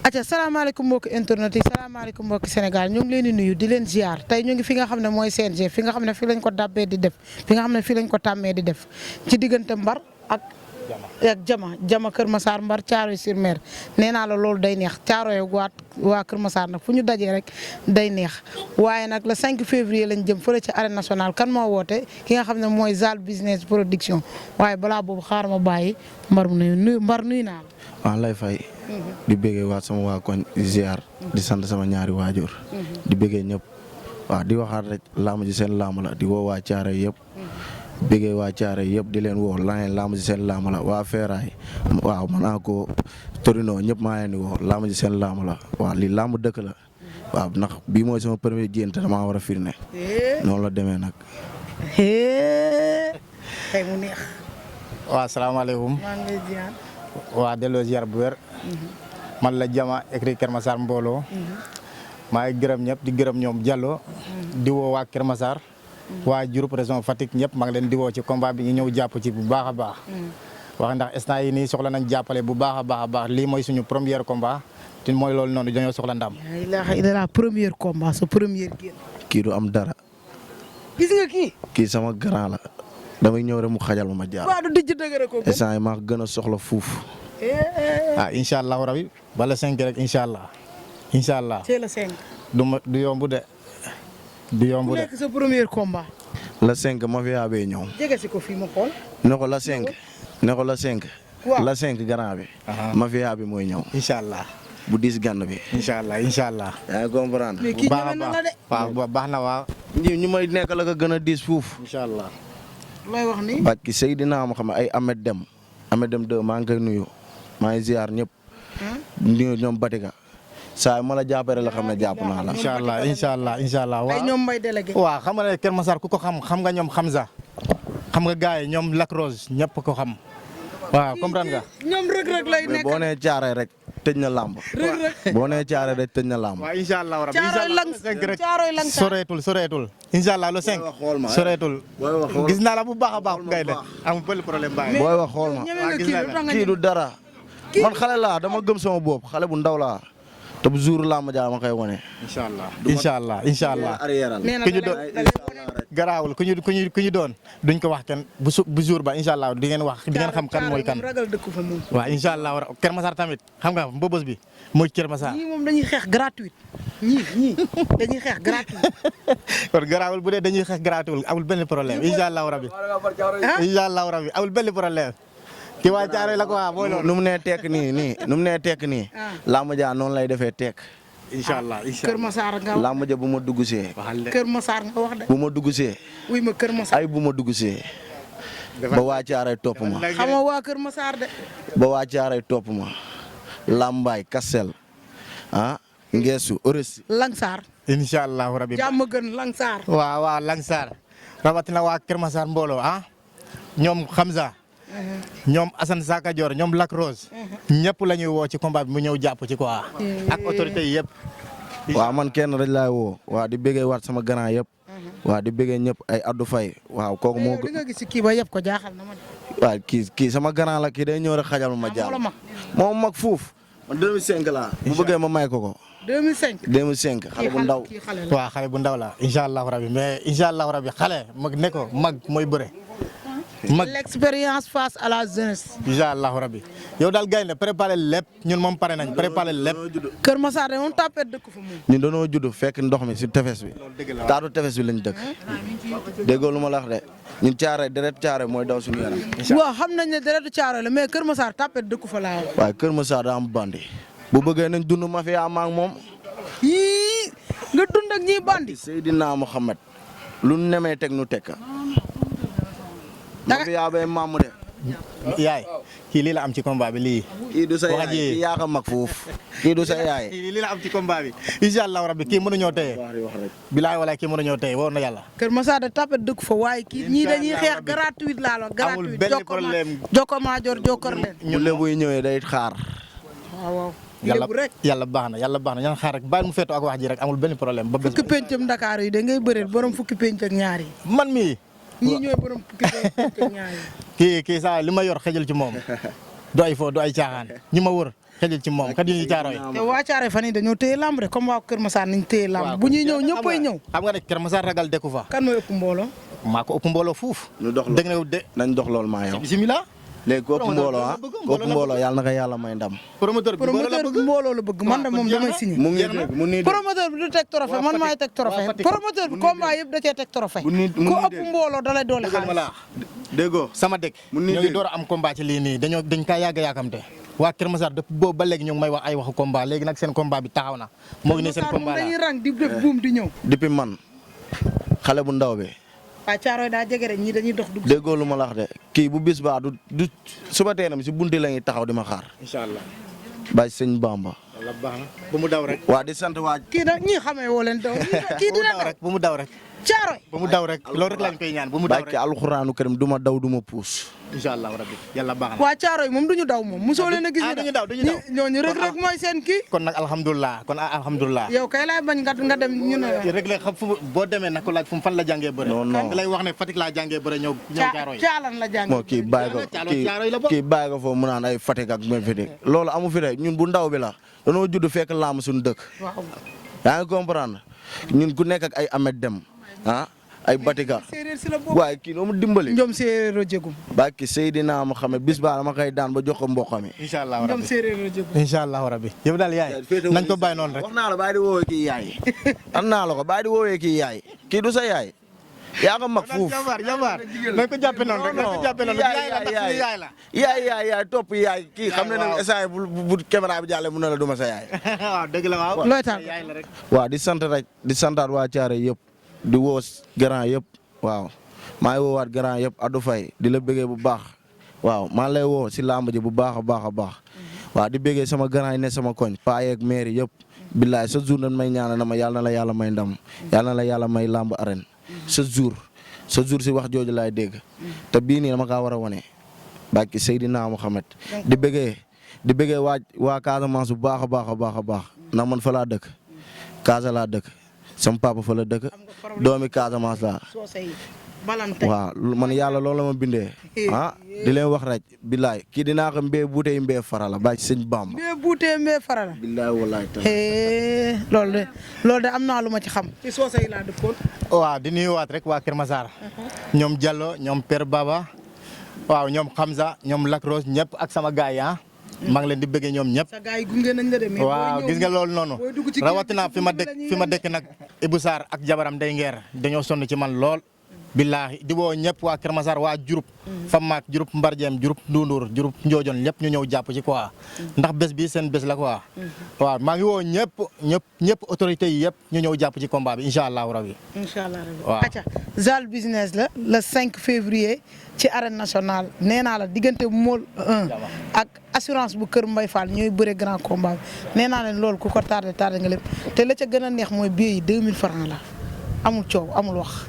acca salaamaaleykum mbokki internet yi salaamaaleykum mbokki Sénégal ñu ngi leen di nuyu di leen ziar tey ñu ngi fi nga xam ne mooy CNG fi nga xam ne fi lañ ko dabbee di def fi nga xam ne fi lañ ko tàmmee di def ci diggante Mbar ak jama Kër Massar Mbar Thiaroye-sur-Mer nee naa la loolu day neex Thiaroye waa Kër Massar nag fu ñu dajee rek day neex waaye nag le 5 février lañ jëm fële ci arène nationale kan moo woote ki nga xam ne mooy Zal business production waaye balaa boobu xaar ma bàyyi Mbar mu nuyu Mbar nuyu naa la. waaw lay fay. di bëggee waat sama waa koñ ziar. di sant sama ñaari waajur. di bëggee ñëpp. waaw di waxaat rek laamu ji seen laamu la di woo waa Thiaroye yëpp. bëggee waa Thiaroye yëpp di leen woo laamu ji seen laamu la waa Feeraay waaw mën naa ko Torino ñëpp maa leen di woo laamu ji seen laamu la waaw lii laamu dëkk la. waaw ndax bii mooy sama premier jéem te damaa war a firnde. noonu la demee nag. tey mu neex. waaw salaamaaleykum. maa ngi lay ziar. waa delloo ziar bu wér. man la Jama écrit Kër Massar mbooloo. maa ngi gërëm ñëpp di gërëm ñoom Diallo. di woo waa Kër Massar. waa Diouroup région Fatick ñëpp maa ngi leen di woo ci combat bi ñu ñëw jàpp ci bu baax a baax. wax ndax instant yi nii soxla nañ jàppale bu baax a baax lii mooy suñu premier combat te mooy loolu noonu dañoo soxla ndam. la premier combat sa premier génn. kii du am dara. gis nga kii. kii sama grand la. damay ñëw rek mu xajal ma jaar. waaw du dijj dëgg rek ko. instant yi maa gën a soxla fuuf. incha allah rabi bala 5 rek incha allah. incha allah c'est le 5. du yomb de. du yomb de ku nekk sa premier combat. la 5 mafia bee ñëw. jege si ko fii ma xool. ne ko la 5. ne ko la 5. waaw la 5 grand bi. mafia bi mooy ñëw. incha allah. bu diis gànn bi. incha allah incha allah. yaa ngi comprendre. mais kii ñeme na la de. waaw baax na waaw. ñu may nekk la ko gën a diis fuuf. incha allah. looy wax ni. Bakki Seydina ma xam ay Ahmed Dem 2 maa ngi koy nuyu maa ngi ziar ñëpp. nuyu ñoom Batika. saa ma la jàppale la xam ne jàpp naa la. incha allah incha allah incha allah ay ñoom mbay délégué. waaw xam nga ne Kër Massar ku ko xam nga ñoom Hamza. xam nga gars yi ñoom Lac Rose ñëpp ko xam. waaw comprendre nga. ñoom rëg-rëg lay nekk. boo nee Thiaroye rek tëj na làmb. rëg-rëg. boo nee Thiaroye rek tëj na làmb. waaw incha allah rabi Thiaroye lang soreetul. incha allah le 5. soreetul. gis naa la bu baax a baax ngay de amul benn problème bàyyi. booy wax xool ma kii du dara. man xale laa dama gëm sama bopp xale bu ndaw laa. te bu jour làmb ja ma koy wane. incha allah incha allah incha allah. nee na ku ñu doon garaawul ku ñu doon duñ ko wax kenn bu jour ba incha allah di ngeen wax di ngeen xam kan mooy kan. waaw incha allah Kër Massar tamit xam nga mbëbës bi mooy Kër Massar. ñii moom dañuy xeex gratuit ñii dañuy xeex gratuit. kon garaawul bu dee dañuy xeex gratuit amul benn problème incha allah rabi. incha allah rabi amul benn problème. ki waa Thiaroye la ko waa mooy loolu. nu mu nee tekk nii. làmb ja noonu lay defee tekk. incha allah Kër Massar nga wax làmb ja bu ma dugg see. Kër Massar nga wax de. bu ma dugg see. wuy ma Kër Massar. ay bu ma dugg see. ba waa Thiaroye topp ma. xam nga waa Kër Massar de. ba waa Thiaroye topp ma. Lambaay Kassel Ngeesu Oresi. Langsar. incha allah rabi. jàmm gën Langsar. waaw Langsar. rawatina waa Kër Massar mbooloo ñoom Hamza. ñoom Assane Saka Dior ñoom Lac Rose. ñëpp la ñuy woo ci combat bi mu ñëw jàpp ci quoi. ak autorité yi yëpp. waaw man kenn rek laay woo. waa di bëggee waat sama grand yëpp. waa di bëggee ñëpp ay Adou Faye waaw kooku moo. di nga gis kii ba yëpp ko jaaxal na ma. waaw kii sama grand la kii day ñëw rek xajal ma jàll. moom mag fuuf. man 2005 laa. bu bëggee ma may ko. 2005 xale bu ndaw. waaw xale bu ndaw la incha allahu rabi mais incha allahu rabi xale mag ne ko mag mooy bëre. l'expérience face à la jeunesse. incha allahu rabi yow daal gaynde préparé lépp ñun moom pare nañ préparé lépp. Kër Massar de moom tapet dëkk fa moom. ñun dañoo judd fekk ndox mi si tefes bi. taatu tefes bi lañ dëkk. déggoo lu ma la wax de ñun Thiaroye deret Thiaroye mooy daw suñu yaram. waaw xam nañ ne deretu Thiaroye la mais Kër Massar tapet dëkk fa laa wax. waaye Kër Massar daa am bandi. bu bëggee nañ dund mafia ma ak moom. yii nga dund ak ñiy bandi. Seydina Mohamed lu nemee teg nu tekka. mafia bay maam de. yaay kii lii la am ci combat bi lii. kii du sa yaay kii yaa ko mag foofu. kii du sa yaay. kii lii la am ci combat bi incha allahu rabbi kii mënuñoo téye. bilaay walaay kii mënuñoo téye wóor na yàlla. Kër Massar de tapet dëkk fa waaye kii ñii dañuy xeex gratuit laa la gratuit. amul benn problème jokko maa jor jokkor leen. ñu lébu yi ñëwee day xaar. waaw. yàlla baax na ñaan xaar rek bàyyi mu feetoo ak wax ji rek amul benn problème. ba bés fukki pencam Dakar yi da ngay bëreel borom fukki penc ak ñaar yi. man mii. ñii ñooy borom fukki penc ak ñaar yi. kii saa li ma yor xëjal ci moom. du ay fo du ay caaxaan ñi ma wër xejul ci moom kat yi ñu Caaroy. te waa Caaroy fan yii dañoo téye lamb rek comme waa Kër Massar niñ téye lamb bu ñuy ñëw ñëppay ñëw. xam nga ne Kër Massar ragal dëkku fa. kan mooy ëpp mbooloo. maa ko ëpp mbooloo fuuf. ñu dox dégg nga de. nañ dox loolu maa yow. bisimilah. léegi ku ëpp mbooloo ku ëpp mbooloo yàlla na ko yàlla may ndam. promoteur bi mbooloo la bëgg man de moom damay signé. mu ngi dégg mu ngi promoteur bi du teg trophée man maay teg trophée promoteur bi combat yëpp da cee teg trophée. ku ëpp mbooloo da lay doole xaalis. déggoo sama dëkk. ñoo ngi door a am combat ci lii nii dañ kaa yàgg yaakamte. waa Kër Massar depuis boobu ba léegi ñu ngi may wax ay waxu combat léegi nag seen combat bi taxaw na. moo ngi ne seen combat la dañuy rang di def buum di ñëw. depuis man xale bu ndaw bi. waa Caaroy daa jege rek ñii dañuy dox dugg. déggoo lu ma la wax de kii bu bis baa du suba teenam si bunti la ñuy taxaw di ma xaar. incha allah. bàyyi sëñ Bamba. wala baax na bu mu daw rek. waa di sant waa. kii nag ñii xamee woo leen daw kii dina daw bu mu daw rek. Caaroy bu mu daw rek loolu rek lañ koy ñaan bu mu daw rek. bàyyi alxuraanu karim du ma daw du ma puus. incha allah rabbi yàlla baax na. waa Caaroy moom duñu daw moom mosoo leen a gis. duñu daw duñu daw ñooñu Reug Reug mooy seen kii. kon nag alhamdulilah yow kay laay bañ nga dem ñu ne. Reug Reug xam fu boo demee nag ko laaj fu mu fan la jàngee bëre. non non nga lay wax ne Fatick laa jàngee bëre ñëw Caaroy. caalan la jàngee moo kii bàyyi ko kii bàyyi ko foofu mu naan ay Fatick ak même Fatick loolu amu fi de ñun bu ndaw bi la danoo judd fekk laam suñu dëkk. waaw yaa ngi comprendre ñun ku nekk ak ay Ahmed Dem ay Batika waaye kii noo mu dimbali. ñoom séeréer a jégum. ba ki Seydina Muhammad bis ba dama koy daan ba jox ko mboq mi. incha allah ñoom séeréer a jégum. incha allah rabbi yow daal yaay nañ ko bàyyi noonu rek. wax naa la bàyyi di woowee kii yaay. wax naa la ko bàyyi di woowee kii yaay kii du sa yaay. yaa ko mag fuuf jabar nañ ko jàppe noonu rek nañ ko jàppe noonu yaay la yaay topp yaay kii xam ne nag instant bu caméra bi jàllee mun na la duma sa yaay. waaw dëgg la waaw. looy tax yaay la rek. waaw di sant rek di santaat waa Thiaré yëpp di woo grand yëpp waaw maa ngi woowaat grand yëpp Adou Faye di la bëggee bu baax waaw maa lay woo si làmb ji bu baax a baax a baax waaw di bëggee sama grand yi ne sama koñ paa yeeg maire yëpp billaay sa jour dañ may ñaanal na ma yàlla na la yàlla may ndam yàlla na la yàlla may làmb arène sa jour si wax jooju laay dégg te bii nii dama kaa war a wane bàkki Seydina Muhammad di bëggee waa Casamance bu baax a baax a baax a baax ndax man fa laa dëkk Casa laa dëkk sama papa fa la dëkk doomi Casamance laa waaw man yàlla loolu la ma bindee di leen wax rek billaay kii dinaa ko mbee buutee mbee farala bàyyi sëñ Bamba mbee buutee mbee farala billaay wallaay ta loolu de am naa lu ma ci xam ci soose yi laa dëkkoon waaw di nuyuwaat rek waa Kër Massar ñoom Diallo ñoom Père Baba waaw ñoom Hamza ñoom Lac Rose ñëpp ak sama gaay yi maa ngi leen di bëggee ñoom ñëpp. sa gars yi gunge nañ la de mais waaw gis nga loolu noonu rawatina fi ma dëkk nag Ibou Sarr ak jabaram Ndeye Nguer dañoo sonn ci man lool. billaahi di woo ñëpp waa Kër Massar waa Diouroup Famaak Diouroup Mbarjeem Diouroup Ndoundour Diouroup Ndiodione lépp ñu ñëw jàpp ci quoi ndax bés bi seen bés la quoi waaw maa ngi woo ñëpp autorités yi yëpp ñu ñëw jàpp ci combat bi incha allahu rabi. incha allah rabi waaw acca Zal Business la le 5 février ci arène nationale nee naa la diggante Mool 1 ak assurance bu Kër Mbay Fall ñooy bëre grand combat bi nee naa leen loolu ku ko tardé nga lépp te la ca gën a neex mooy billet yi 2000 francs la amul coow amul wax.